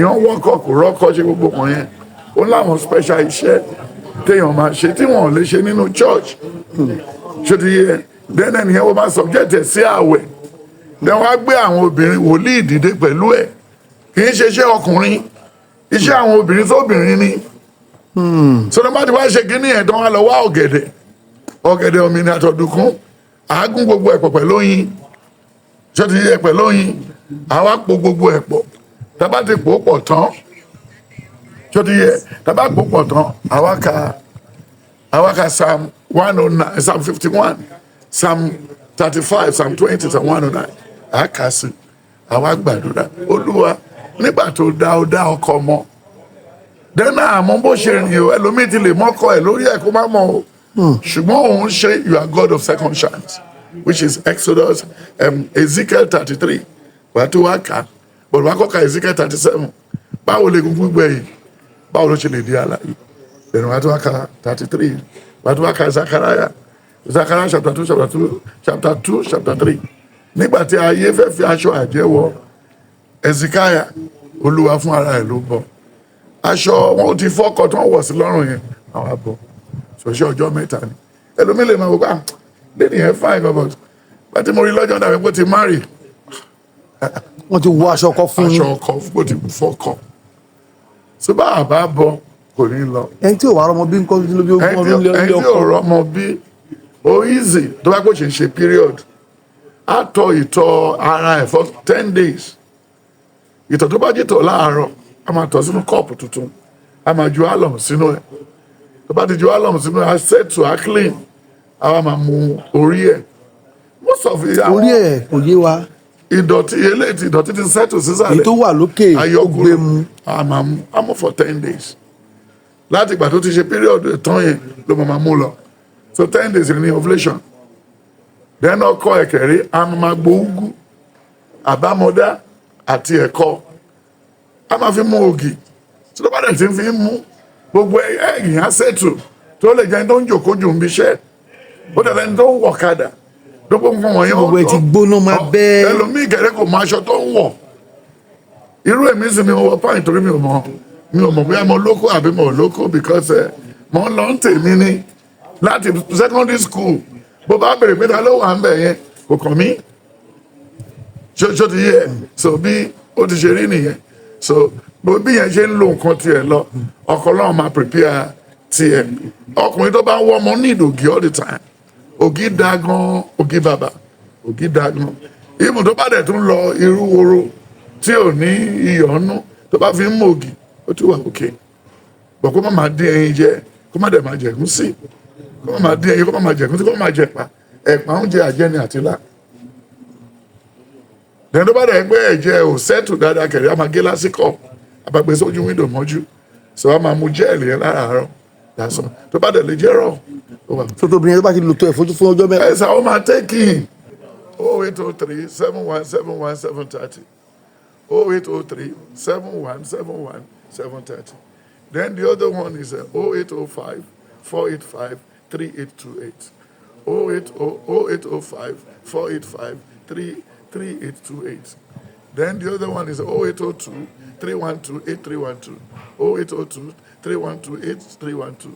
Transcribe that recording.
Èèyàn wọ́kọ̀ kò rọ́kọ̀ ṣe gbogbo wọn yẹn, ó láwọn special iṣẹ́ téèyàn máa ṣe tí wọ́n ò lè ṣe nínú church. Ṣé ti yé? Then ẹnìyẹn wọ́n máa subject ẹ̀ sí àwẹ̀, then wọ́n á gbé àwọn obìnrin wòlíì dìde pẹ̀lú ẹ̀. Kì í ṣe iṣẹ́ ọkùnrin, iṣẹ́ àwọn obìnrin sóbìnrin ni. So tó bá ti wá ṣe kínní ẹ̀ tán, wá lọ wá ọ̀gẹ̀dẹ̀, ọ̀gẹ̀dẹ̀ òmìnira àtọ̀dùnkún, àágún gbogbo ẹ̀pọ̀ pẹ̀lú oyin. Ṣé ti yé? Pẹ̀lú oyin, àwa po gbogbo ẹ̀ pọ̀. Tábà ti pò pọ̀ tán, ṣé ti yé? Tábà pò pọ̀ tán, àwa ka Psalm 109, Psalm 51, Psalm 35, Psalm 20, Psalm 109, àá sí, àwa gbàdúrà. Olúwa, nígbà tó dá ó dá ọkọ mọ́ dẹ́nà, àmọ́ bó ṣe rìn o, ẹlòmíì ti lè mọ́kọ ẹ̀ lórí ẹ̀ kó má mọ̀ o, ṣùgbọ́n òun ṣe, you are God of second chance, which is Exodus, Ezekiel 33. Wàá tó wá kà á, but wàá kọ́ ka Ezekiel 37. Báwo lè gungun gbẹ yìí? Báwo ló ṣe lè di àlàyé? Then wàá tó wá ka 33, wàá tó wá ka Zechariah chapter 2, chapter 2, chapter 2, chapter 3. Nígbà tí ayé fẹ́ fi aṣọ àjẹ́ wọ Ezekiah, Olúwa fún ara ẹ̀ ló bọ̀ aṣọ wọn. Ò ti fọ́kọ tí wọ́n wọ̀ sí lọ́rùn yẹn, àwọn àbọ̀ ṣòṣe ọjọ́ 3 ni. Ẹlòmíì lè máa wò pé, ah, lady yẹn fine gan, but bàtí mo rí lọ́jọ́ dàbí pé ó ti marry. Wọ́n ti wọ aṣọ ọkọ fún Aṣọ yín. ọkọ, ó ti fọ́kọ. So bá a bá bọ, kò ní lọ. Ẹni tí ò wá rọmọ bí nǹkan ló bí ogún Ẹni ọdún tí lé ẹni tí ọkọ. ò rọmọ bí, ó easy. Tó bá kó ṣe ń ṣe period, á tọ ìtọ̀ ara ẹ̀ for 10 days. Ìtọ̀ tó bá jí tọ̀ láàárọ̀, á máa tọ̀ sínú kọ́ọ̀pù tuntun, á máa ju alum sínú ẹ̀. Tó bá ti ju alum sínú ẹ̀, á settle, á clean, á wá máa mu orí ẹ̀. Most of it, àwọn Orí ẹ̀ kò yé wa. Ìdọ̀tí eléyìí tí ìdọ̀tí ti settle sísàlẹ̀. Èyí tó wà lókè, ó Ayọ́kúrò. gbé mu. A máa mú, a mú for 10 days. Láti ìgbà tó ti ṣe period tán yẹn ló máa mú lọ. So 10 days ní ovulation. Then ọkọ ẹ̀kẹ̀rí, a máa gbó úgú àbámọ́dá àti ẹ̀kọ, a máa fi mú ògì. Tí ló bá dẹ̀ ti fi ń mú, gbogbo ẹ̀yìn á settle. Tó lè jẹ́ ẹni tó ń jòkó jù ń bí iṣẹ́, ó dẹ̀ lẹ́ni tó ń wọ̀ kadà, gbogbo nǹkan wọ̀nyí. Gbogbo ẹ̀ ti gbóná máa bẹ́ẹ̀. Ẹlòmíì kẹ̀rẹ́ kò mọ aṣọ tó ń wọ̀. Irú èmi sì mi wọ pààyàn torí mi ò mọ̀ bóyá mo lóko àbí mo ò lóko, because ẹ mo ń lọ ń tèmi ní láti secondary school. Bó bá bèrè pé ta ló wà ń bẹ̀ yẹn, kò kàn mí. Ṣó ti yé ẹ? So bí ó ti ṣe rí nìyẹn. So bó bí yẹn ṣe ń lo nǹkan tiẹ̀ lọ, ọkọ náà máa prepare tiẹ̀. Ọkùnrin tó bá ń wọ́ ọmọ need ògì all the time. Ògì da gan, ògì bàbà, ògì da gan. Ibùn tó bá dẹ̀ tún lọ irú woro tí ò ní iyọ̀ nú, tó bá fi ń mú ògì, ó ti wà òkè bọ̀. Kó má máa dín ẹyin jẹ, kó má dẹ̀ máa jẹ ẹ̀gúsí, kó má máa dín ẹyin, kó má máa jẹ ẹ̀gúsí, kó má máa jẹ ẹ̀pà. Ẹ̀pà, oúnjẹ àjẹni àtìlá. Then tó bá dẹ̀ pé ẹ̀jẹ̀ ò settle dáadáa kẹ̀rẹ́, á máa gé lásìkò àbàgbé sójú window mọ́jú. So á máa mu gel yẹn láràárọ̀. That's all. Tó bá dẹ̀ lè jẹ́ rọ̀, ó wà. Tó tóbi yẹn, tó bá ti lò tó ẹ̀ fojú fún ọjọ́ 3. Ẹ sà, ó máa take in 08037171730, 08037171730. Then the other one is 08054853828, 080 0805485 3828. Then the other one is 08023128312, 08023128312.